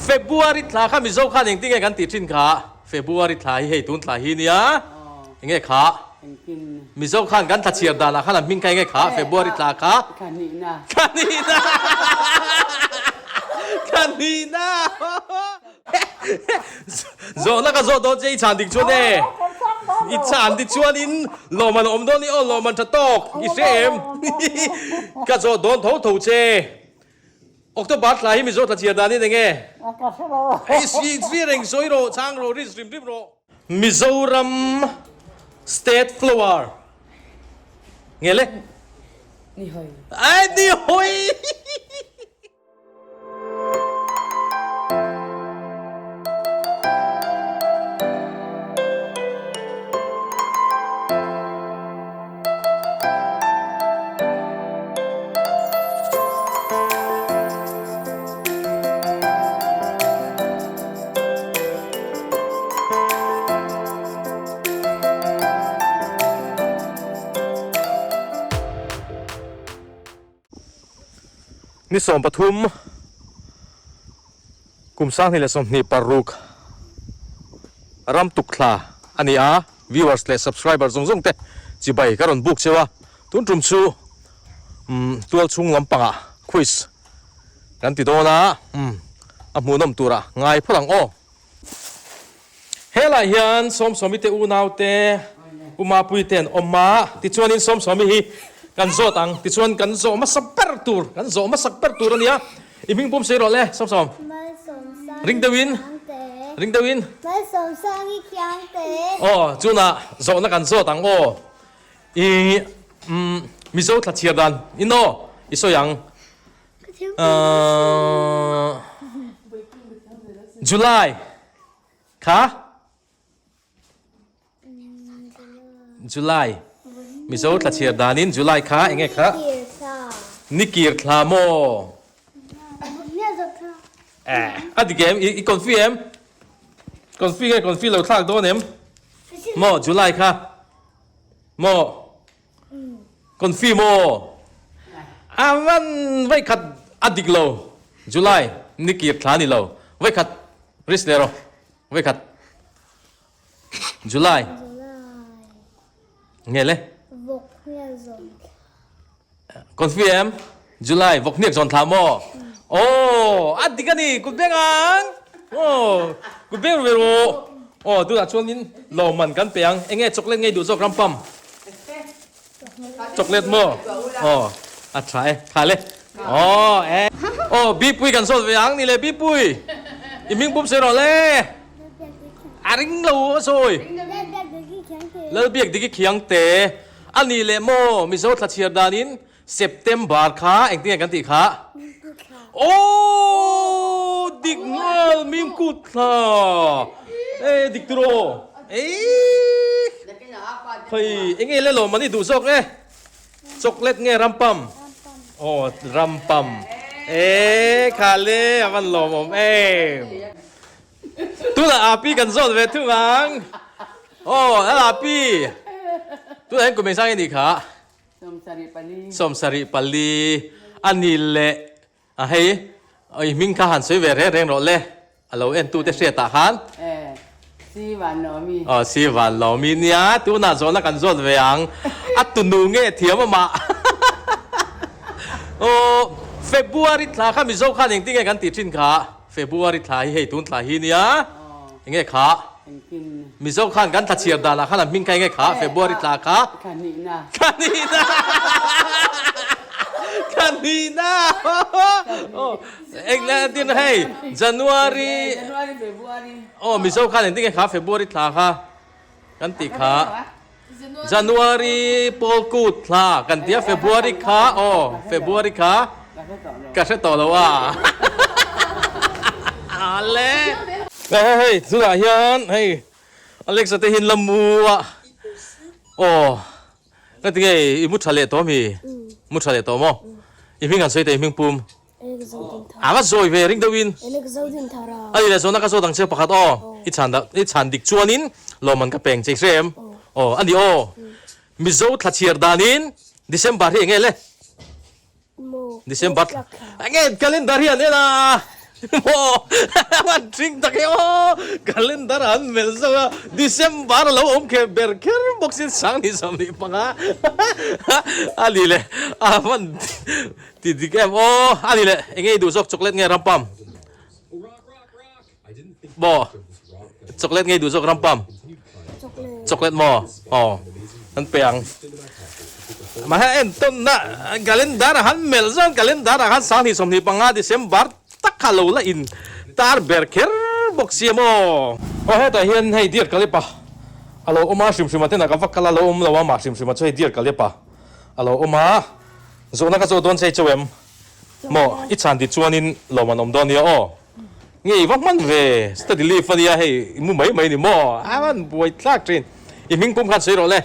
February thla kha Mizo khan engtin nge kan tih thin kha? February thla hi hei tun thla hi nia. Enge kha? Mizo khan kan thla chhiar danah khan an hming kha enge kha? February thla kha? Thla hnihna. Thla hnihna. Thla hnihna. Zawhna ka zawh dawn che i chhan dik chuan e. I chhan dik chuanin lawmman a awm dawn i aw lawmman tha tawk i hre em? Ka zawh dawn tho tho che. October thla hi Mizo thla chhiar danin enge? Ka hre lo. I hre reng sawi rawh, chhang rawh, risk hrim hrim rawh. Mizoram State Flower nge le? Ni hawi. Ai ni hawi. Ni 13 kum 2026 ram tuk thla a ni a, viewers leh subscriber zawng zawng te chibai ka rawn buk cheu a, tun tum chu umm tual chhung lampangah quiz kan ti dawn a, umm a hmuhnawm turah ngai phawt ang aw. Helai hian Sawmsawmi te unau te U Mapui te an awm a, tichuanin Sawmsawmi hi kan zawt ang, tichuan kan zawh hmasa ber tur, kan zawh hmasak ber tur a nia, i hming pum sawi rawh le Sawmsawm, ring deuhin, ring deuhin. Aw, chunah zawhna kan zawt ang aw, i umm Mizo thla chhiar dan in aw i sawi ang. July kha July Mizo thla chhiar danin July kha enge kha ni kir thla maw eh a dik em i confi em confi nge confi lo thlak dawn em maw July kha maw Confi maw? A van veikhat a dik lo. July ni kir thla ni lo. Veikhat risk leh rawh. Veikhat July. Nge le? Confi em? July vawk hniak zawn thla maw? Aw a dik a ni kut beng ang. Aw kut beng ve rawh. Aw tunah chuanin lawmman kan pe ang. Enge chocolate ngei duh zawk ram pam? Chocolate maw? Aw a tha e. Tha le. Aw e. Aw Bipui kan zawt ve ang ni le Bipui. I hming pum sawi rawh le. A ring lo a sawi. Lalbiak Diki Khiangte. A nih leh maw Mizo thla chhiar danin September kha engtin nge kan tih kha? Aww dik nghal mim kut thla e dik tur aw eii hei enge le lawm an i duh zawk e chocolate nge rampam aw rampam e kha le a van lawm awm em tunah api kan zawt ve thung ang aw api tunah hian kum engzang nge nih kha? 74. 74 a ni leh a hei i hming kha han sawi ve reng reng rawh le a lo en tute hriat ah khan. E, Si Van Lawmi. Aw Si Van Lawmi nia tunah zawhna kan zawt ve ang a tunu nge thiam amah aw February thla kha Mizo khan engtin nge kan tih thin kha February thla hi hei tun thla hi nia enge kha. Mizo khan kan thla chhiar danah khan an hming kha enge kha February tla kha Thla hnihna Thla hnihna Thla hnihna Eng le tin hei January January February Aw Mizo khan engtin nge kha February thla kha kan tih kha January Pawlkut thla kan tia February kha aw February kha Ka hre tawh lo a. Ale. Hei hei tunah hian hei Alexa te hian la mu a. Aw ka ti nge i mu tha leh tawh mi? Mu tha leh tawh maw? I hming han sawi teh i hming pum. A va zawi ve ring deuhin. A ni leh zawhna ka zawt ang che pakhat aw. I chhan dah i chhan dik chuanin lawmman ka peng che i hre em? Aw a ni aw. Mizo thla chhiar danin December hi eng nge le? December enge calendar hi an en a maw van thing tak e aw calendar an melh zawk a December a lo awm kher ber kher bawk sin 20 25 a ni le a van ti dik em aw a ni le enge i duh zawk chocolate nge rampam maw chocolate nge i duh zawk rampam chocolate maw aw an pe ang mahse entawn na calendar ah khan melh zawk calendar ah khan 20 25 December tak kha lo la in tar ber kher bawk si em aw. Aw hetah hian hei dear Kalepa a lo awm a hrim hrim a tena ka va kal a lo awm lo a mah hrim hrim a chu hei dear Kalepa a lo awm a zawhna ka zawh dawn che chauh em maw i chhan ti chuanin lawm an awm dawn nia aw nge i va hman ve study leave a nia hei i mu mai mai ni maw a van buai thlak thin i hming pum khan sawi rawh le.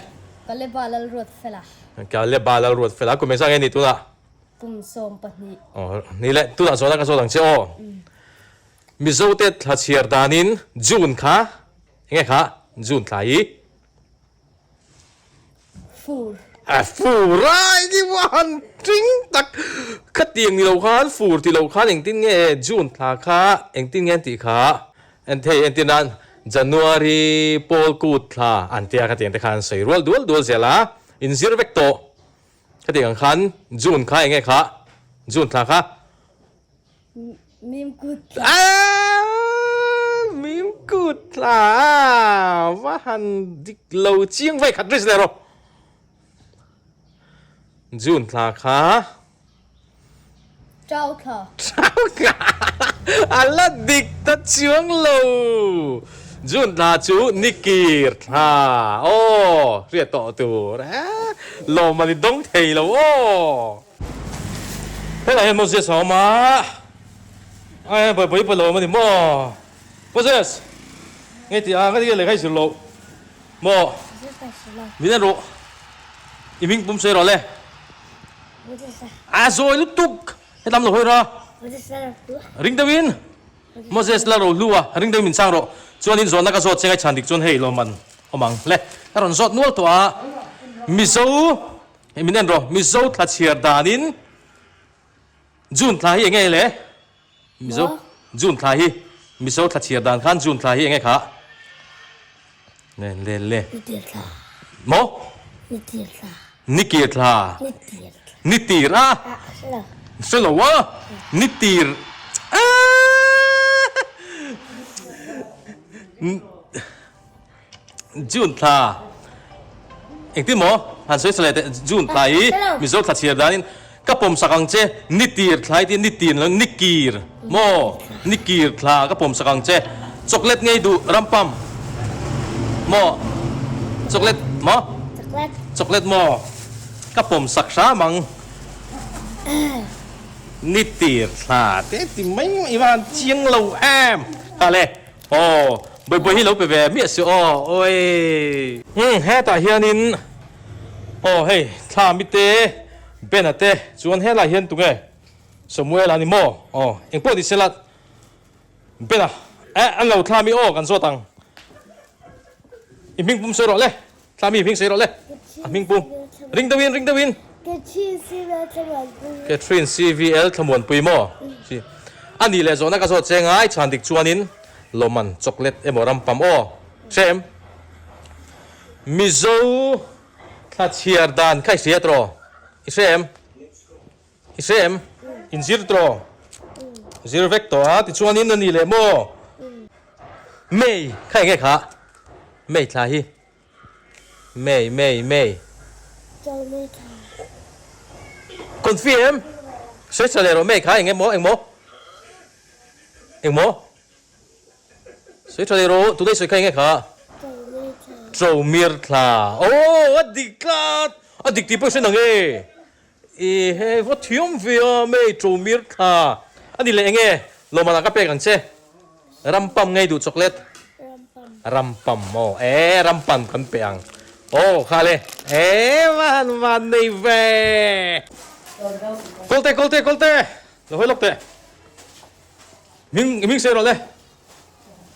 Kaleba Lalruatfela. Kaleba Lalruatfela kum engzah nge ni tunah? Kum 12. Aw, ni le, tunah chuan a ka zawt ang che aw. Mizote thla chhiar danin June kha, enge kha June thla hi? Fur. A fur a, enge maw han ting tak. Khatiang ni lo khan fur ti lo khan engtin nge June thla kha engtin nge an tih kha? Enthei entir nan January pawl kut thla an tia khatiang te khan an sawi rual dual dual zel a, inzir vek tawh. Hetiang ang khan June kha enge kha? June thla kha? Mim kut thla. Aaa mim kut thla va han dik lo chiang vai khat ri rawh. June thla kha. Chau thla. Chau thla a la dik ta chuang lo. June thla chu nikir thla aw hriat tawh tur e lawm an i dawng thei lo aw. Helai hian Moses a awm a, ai buaipui pa lo awm a ni maw? Moses nge tih a ngati nge lehkha i zir loh maw? Min en rawh i hming pum sawi rawh le. A zawi lutuk helam lo hawi ra. Ring deuhin Moses la ro hlu a, ring deuhin min chang rawh. Chuanin zawhna ka zawt che ngaihchhan dik chuan hei lawmman awm ang le. Ka rawn zawt nual tawh a, Mizo min en rawh, Mizo thla chhiar danin June thla hi enge le? Mizo June thla hi Mizo thla chhiar dan khan June thla hi enge kha? Le le le. Nitir thla. Maw? Nitir thla. Nikir thla. Nitir thla. Nitir a? Ah, hre lo. Hre lo a? Nitir. June thla engtin maw han sawi sa leh teh June thla hi Mizo thla chhiar danin ka pawm sak ang che nitir thla hi tiin nitir lo nikir maw nikir thla ka pawm sak ang che chocolate ngei duh rampam maw chocolate maw chocolate maw ka pawm sak hram ang nitir thla te ti mai mai van chiang lo em kha le. Aw, Bawibawi hi lo pe ve miah si aw, awii. Umm, hetah hianin aw hei thla mite Ben-a te chuan helaiah hian tunge Samuel-a ni maw? Aw, engpawh ni sela Ben-a eh an lo thla mi aw kan zawt ang. I hming pum sawi rawh le, thla mi hming sawi rawh le, a hming pum ring deuhin ring deuhin. Catherine CVL Thlamuanpui maw? A nih leh zawhna ka zawt che ngai chhan dik chuanin lawmman chocolate emaw rampam aw hre em? Mizo thla chhiar dan kha i hria tawh i hre em? I hre em? Inzir tawh? Zir vek tawh a tichuanin a nih leh maw? May kha enge kha? May thla hi. May May May. Confi em? Sawi tha leh rawh May kha eng emaw engmaw? Engmaw? Sawi tha leh rawh tunah i sawi kha enge kha? Chomir thla. Aw a dik tlat! A dik tih pawh i hre nang e. I hei va thiam ve a May Chomir thla. A ni leh enge? Lawmah ka pek ang che. Rampam ngei duh chocolate. Rampam maw? E rampam kan pe ang. Aw kha le. E van van nei ve. Kawlte kawlte kawlte. Lo hawi lawk teh. Hming hming sawi rawh le.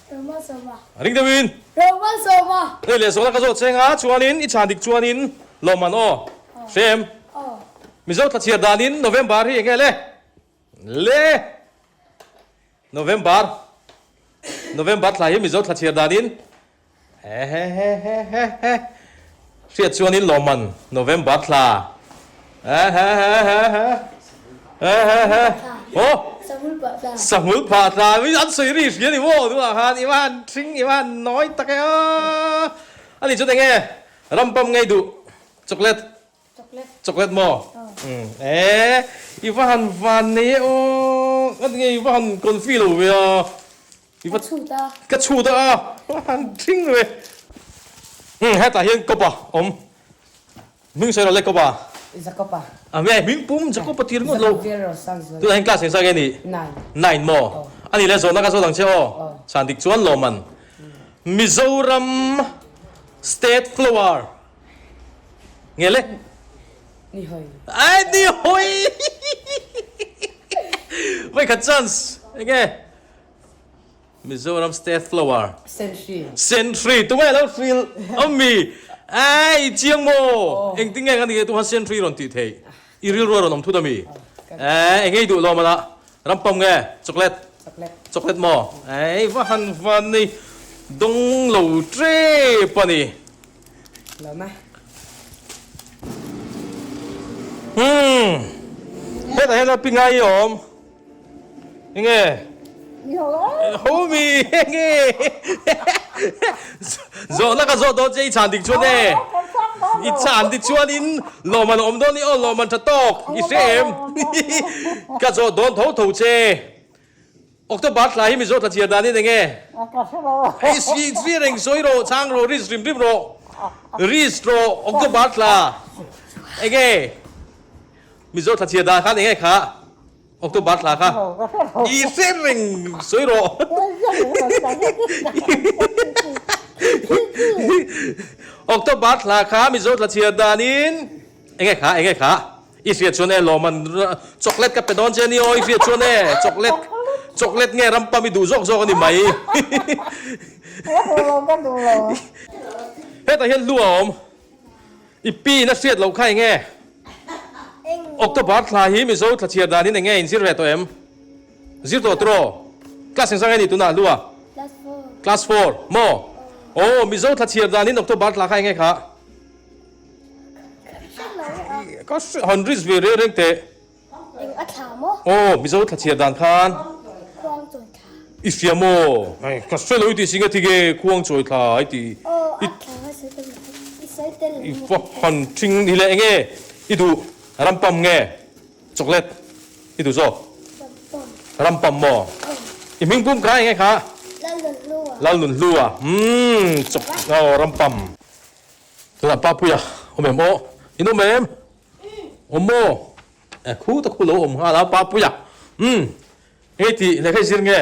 Roma sawma. Ring deuhin. Roma sawma. Hei leh zawhna ka zawh cheng a chuanin i chhan dik chuanin lawmman aw. Hrem. Aw. Mizo thla chhiar danin November hi enge le? Le. November. November thla hi Mizo thla chhiar danin Hehehehehe Hriat chuanin lawmman November thla Hehehehehe Hehehe Aw Sahmul phah thla An sawi ri hria ni maw tunah khan i va han thing i va han nawi tak e aw Ani chuan enge ram pam ngei duh chocolate Chocolate maw Eee i va han van nei e aw Ani nge i va han confi lo ve a. I va chhut a. Ka chhut a a han thing ve. Umm hetah hian kawpa awm. Hming sawi rawh le kawpa. Jacob-a. A me hming pum Jacob-a tir ngawt lo. Jacob Vero sang zual. Tunah hian class eng zat nge nih? Nine. Nine maw? A nih le zawhna ka zawt ang che aw. Chhan dik chuan lawmman. Mizoram State Flower nge le? Ni hawi. Ai ni hawi. Vawikhat chance enge? Mizoram State Flower. Senhri. Senhri tunge lo hril awm mi? Ai chiang maw? Engtin nge ka nih tuhan senhri rawn tih theih? I rilru a rawn awm thut ami? Eng ei duh lo mana? Rampam nge? Chocolate? Chocolate. Chocolate maw? Ei va han van nei dawng lo tep a ni. Lo ma. Umm hetah hian a pingai awm. Enge? Ho mi enge? Zawhna ka zawh dawn che i chhan dik chuan e. I chhan dik chuanin lawmman a awm dawn i aw lawmman tha tawk i hre em? Ka zawh dawn tho tho che. October thla hi Mizo thla chhiar danin enge? Hei si si reng sawi rawh chhang rawh risk rim rim rawh. Risk rawh October thla enge? Mizo thla chhiar dan khan enge kha? October thla kha i hre reng sawi rawh. October thla kha Mizo thla chhiar danin enge kha enge kha i hriat chuan e lawmman chocolate ka pe dawn che ni aw i hriat chuan e chocolate chocolate nge rampam i duh zawk zawk a ni mai. Hetah hian hlu a awm. I pi in a hriat loh kha enge? October thla hi Mizo thla chhiar danin enge in zir ve tawh em? Zir tawh tawh aw? Class engzah nge ni tunah hlua? Class 4 maw? Aw Mizo thla chhiar danin October thla kha enge kha? Ka han risk ve reng reng teh. Eng a thla maw? Aw, Mizo thla chhiar dan khan. Khuang chawi thla. I hria maw? Ka hre lo i tih singa thik e, khuang chawi thla i ti. Aw, a thla ka sawi tel lo. I sawi tel lo. I va han thing ni le enge i duh rampam nge chocolate i duh zawk? Rampam. Rampam maw? I hming pum kha enge kha? Lalnunhlua. Lalnunhlua, umm chok aw rampam. Tunah Papuia awm em aw? In awm em? Awm maw? E khu ta khu lo awm nghal a Papuia. Umm engei tih lehkha i zir nge?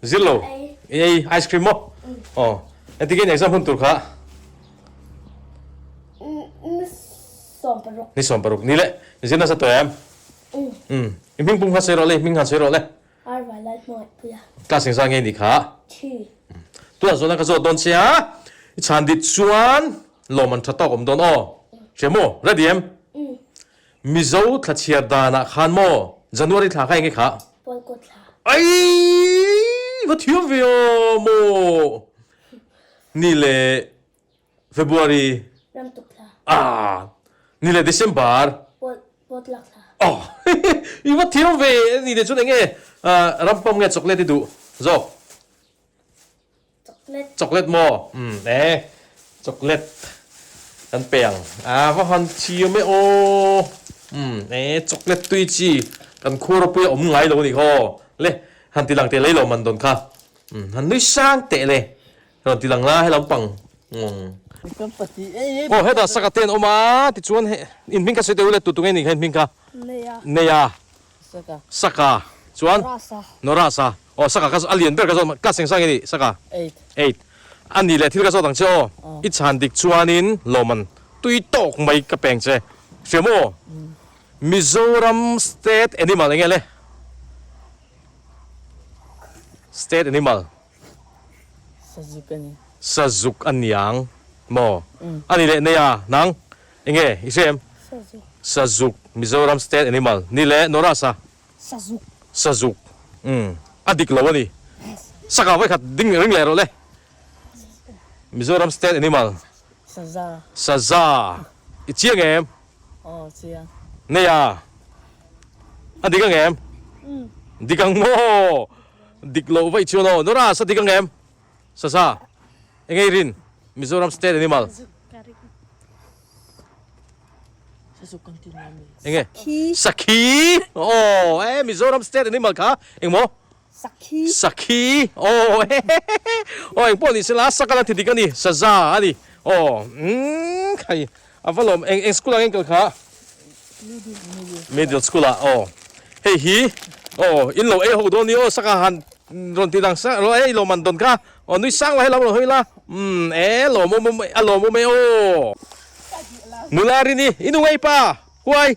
Zir lo. I ei ice cream maw? Aw. Engtin nge exam hun tur kha? Ni 16. Ni 16. Ni le, zir nasa tawh em? Umm. I hming pum kha sawi rawh le, i hming han sawi rawh le. Arva Lalhmangaihpuia. Class engzah nge ni kha? Thi. Tunah chuan ka zawt dawn che a, i chhan dit chuan lawm an tha tawk awm dawn aw. Hria maw? Ready em? Mizo thla chhiar danah khan maw January thla kha enge kha? Pawlkaw thla. Aii! Va thiam ve aw maw! Ni le February. Ramtuk thla. Ah! Ni le December. Pawt pawtlak thla. Oh! I va thiam ve ni le chuan enge rampam nge chocolate i duh zawk? Chocolate. Chocolate maw? Umm e chocolate kan pe ang. Ah va han thiam e aw. Umm e chocolate tui chi kan khuar apuia awm ngai lo a ni kha aw. Le han ti lang teh lei lo man dawn kha. Umm han nui sang teh le. Rawn ti lang la he lampang aw hetah saka te an awm a tichuan he in hming kha sawi teh u le tu tunge ni kha in hming kha Neia Saka chuan Norasa aw Saka kha a lian ber ka zawt class eng sang nge ni Saka eight a ni leh thil ka zawt ang che aw i chhan dik chuanin lawmman tui tawk mai ka peng che hria maw Mizoram state animal enge le state animal Sazuk a ni. Sazuk a niang maw? A ni leh nei a, nang enge i hre em? Sazuk. Sazuk, Mizoram state animal. Ni leh Norasa? Sazuk. Sazuk, umm, a dik lo a ni. Saka vawi khat ding ring leh rawh le. Mizoram state animal. Saza. Saza. I chiang em? Aw chiang. Nei a. A dik ang em? Dik ang maw? Dik loh vaih chuan aw. Nora sa dik ang em? Saza. Engei rin? Mizoram state animal. Enge? Sakhi. Aw e Mizoram state animal kha engmaw? Sakhi. Sakhi. Aw aw engpawh ni sela sak a la ti dik a ni. Saza a ni. Aw umm khai a va lawm eng eng school ah nge kal kha? Middle school ah aw. Hei hi aw in lo ei ho dawn ni aw saka han rawn ti dang sak rawh e i lawm an dawn kha. Aw nui sang la helam rawn hawi la. Umm e lawmawm awm a lawmawm e aw. Nula Rini i nu ngei pa huai.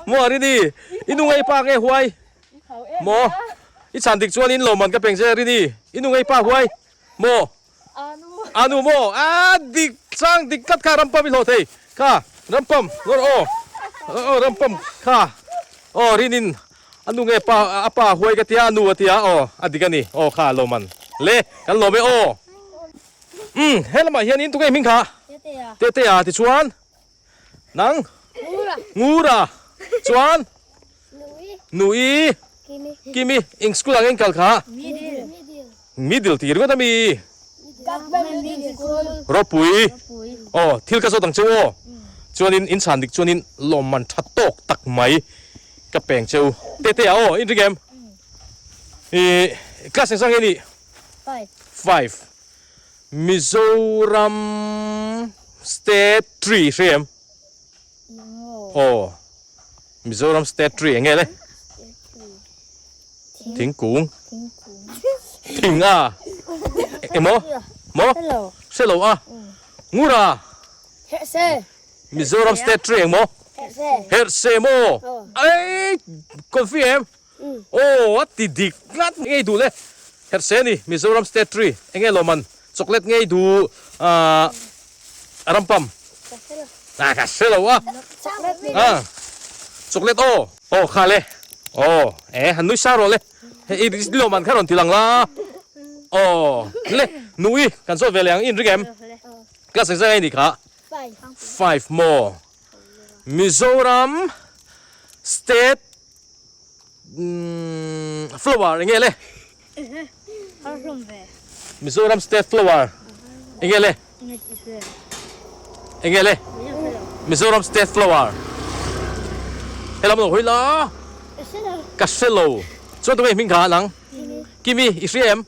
Maw Rini i nu ngei pa nge huai. Maw i chhan dik chuan in lawmman ka peng che Rini i nu ngei pa huai. Maw Anu maw a dik chang dik tlat kha rampam i hlawh thei kha rampam lawr aw aw rampam kha aw Rinin a nu nge pa a pa huai ka tia a nu a tia aw a dik a ni aw kha lawmman le kan lawm e aw umm he lamah hianin tunge hming kha Tetea tichuan Nang? Ngura. Ngura. Chuan? Nui. Nui. Kimi. Kimi. Eng school ah nge kal kha? Middle. Middle. Middle tih ringawt ami? Government middle school. Ropui. Ropui. Aw, thil ka zawt ang cheu aw. Chuanin in chhan dik chuanin lawmman tha tawk tak mai ka peng cheu. Tete ah aw, in ring em? I class engzah nge nih? Five. Five. Mizoram State Tree hre em? Aw Mizoram State Tree eng nge le? Thingkung Thing a Emaw? Maw? Hre lo a Ngura Mizoram State Tree eng maw? Herhse maw? Ei confi em? Aw a ti dik tlat ngei duh le Herhse ni Mizoram State Tree enge lawman chocolate ngei duh ah rampam ah ka hre lo a ah chocolate aw aw kha le aw e han nui sa rawh le hei i lawman kha rawn ti lang la aw le nui kan zawt ve leh ang in ring em class engzah nge ni kha five maw Mizoram State Flower enge le? Mizoram State Flower enge le? Enge le? Mizoram State Flower helam lo hawi la ka hre lo chuan tunge hming kha nang Kimi i hria em?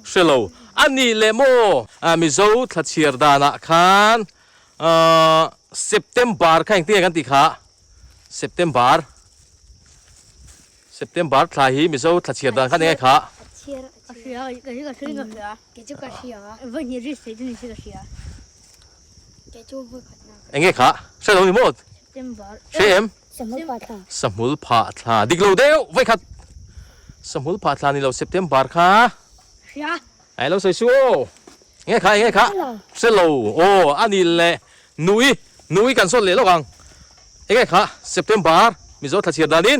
Hre lo a nih leh maw Mizo thlachhiar danah khan September kha engtin nge kan tih kha? September September thla hi Mizo thla chhiar dan khan enge kha? Enge kha? Hre lo ni maw? Hre em? Sahmul phah thla. Dik lo deuh vawi khat. Sahmul phah thla ni lo September kha. Ai lo sawi su aw. Enge kha enge kha? Hre lo aw a ni le Nui Nui kan sawt leh lawk ang. Enge kha September Mizo thla chhiar danin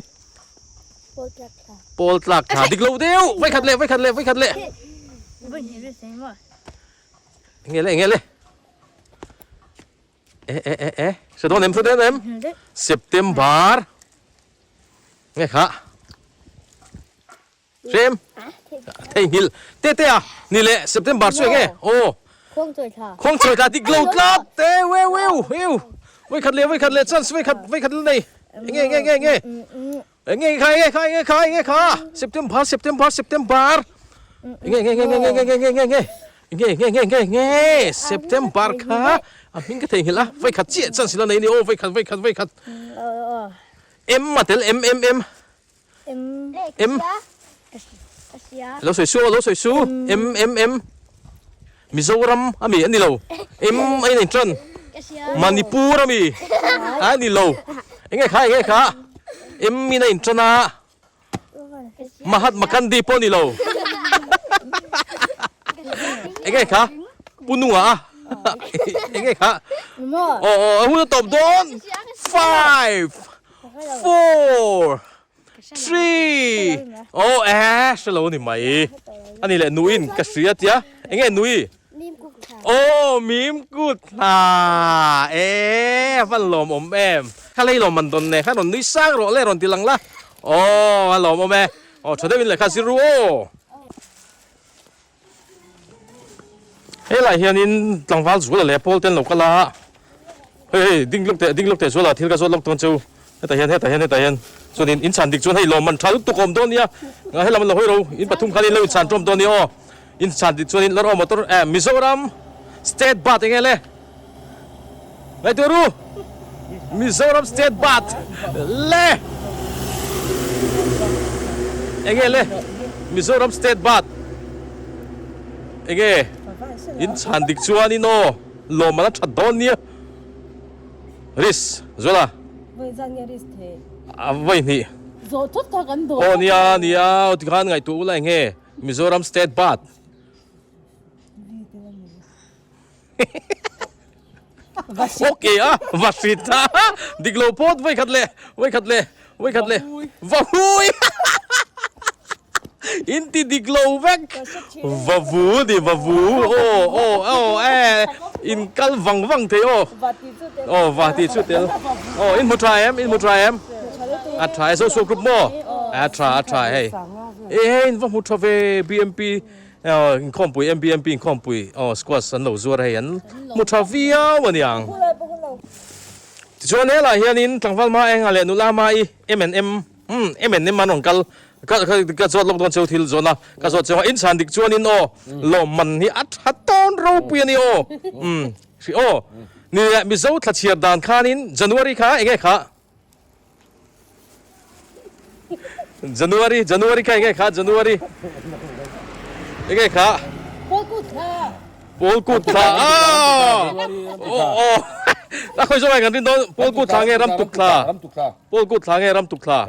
Pawl tlak thla. Pawl tlak thla dik lo deuh vawi khat leh vawi khat leh vawi khat leh. Enge le enge le. E e e e hre dawn em hre dawn em September nge kha. Hrem theihnghilh te te a ni leh September chu enge aw khuang chawi thla dik lo tlat te weu weu weu vawi khat leh vawi khat leh chance vawi khat vawi khat la nei enge enge enge enge enge kha enge kha enge kha enge kha September September September enge enge enge enge enge enge enge enge enge enge enge enge enge September kha a hming ka theihnghilh a vawi khat chiah chance la nei a ni aw vawi khat vawi khat vawi khat M a tel M M M M lo sawi su lo sawi su M M M Mizoram ami ani lo M a in tan Manipur ami ani lo enge kha enge kha M in a in tan a Mahatma Gandhi pawh ani lo enge kha Pununga a enge kha aw aw a hun a tawp dawn five Four, three, oh eh, hre lo ni mai. Ani leh nuin ka hria tia. Enge nui? Mim kut thla. Aw mim kut thla e van lawm awm em. Kha lei lawm man dawn ne kha rawn nui sang rawh le rawn ti lang la. Aw a lawm awm e. Aw tha deuhin lehkha zir ru aw. Helai hianin tlangval Zuala leh Paul te an lo kal a, hei hei ding lawk teh ding lawk teh Zuala thil ka zawt lawk dawn cheu, hetah hian hetah hian hetah hian chuanin in chhan dik chuan hei lawmman tha lutuk a awm dawn nia, nga helam an lo hawi ro in pathum khan in lo inchhan tawm dawn nia aw, in chhan dik chuanin Lawr aw motor eh Mizoram state bat eng nge le ngaihtuah ru Mizoram state bat le eng nge le Mizoram state bat. Enge in chhan dik chuan in aw lawm an a that dawn nia Risk Zuala A vawi hnih Aw nia nia aw tikhan ngaihtuah ula enge Mizoram state bird Okay a va hrit a dik lo phawt vawi khat leh vawi khat leh vawi khat leh va hui in ti dik lo vek va vu ni va vu aw aw aw e in kal vang vang thei aw aw va ti chu tel aw in hmu tha em in hmu tha em a tha e zo sual group maw a tha a tha hei e hei in va hmu tha ve BMP Aw inkhawmpui MBMP inkhawmpui aw squash an lo zuar hei an hmu tha viau a niang. Tichuan helai hianin tlangval ma enga leh nula ma i M and M umm M and M an rawn kal ka ka zawt lawk dawn cheu thil zawhna ka zawt cheu a in chhan dik chuanin aw lawmman hi a tha tawn ropui a ni aw umm hri aw ni leh Mizo thla chhiar dan khanin January kha enge kha January January kha enge kha January enge kha Pawl kut thla Pawl kut thla aw a khawi zawk ai kan rin dawn Pawl kut thla nge ram tuk thla Pawl kut thla nge ram tuk thla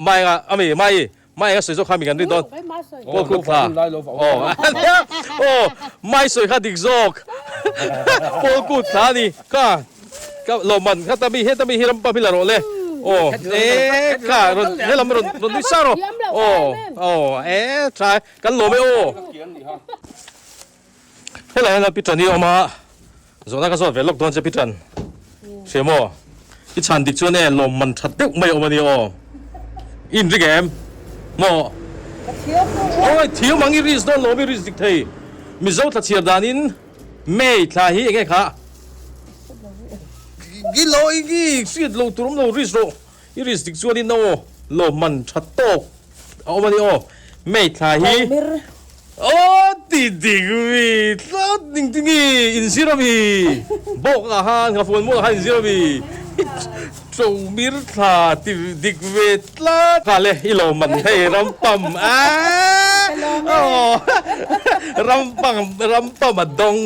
mai nga ami mai mai nga sawi zawk kha mi kan rin dawn Pawl kut thla aw aw mai sawi kha dik zawk Pawl kut thla ani kha Ka lawmman kha ta mi heta mi hi ram pam hi la rawh le aw e kha rawn helam rawn rawn nui sa rawh aw aw e tha kan lawm e aw helai hian Peter hi a awm a zawhna ka zawt ve lawk dawn che Peter hria maw i chhan dik chuan e lawmman that deuh mai a awm a nia aw i inring em maw aw thiam ang i risk dawn lawm i risk dik thei Mizo thla chhiar danin May thla hi enge kha? I lo i hriat lo tur awm lo risk rawh. I risk dik chuan in aw lo man tha tawk a awm a ni aw. May thla hi aw ti dik mi tlat ding ding i inzir a mi bawk ah khan nghafuan mual ah khan inzir a mi Chomir thla ti dik ve tlat. Kha le i lo man hei rampam aaa aw rampang rampam a dawng.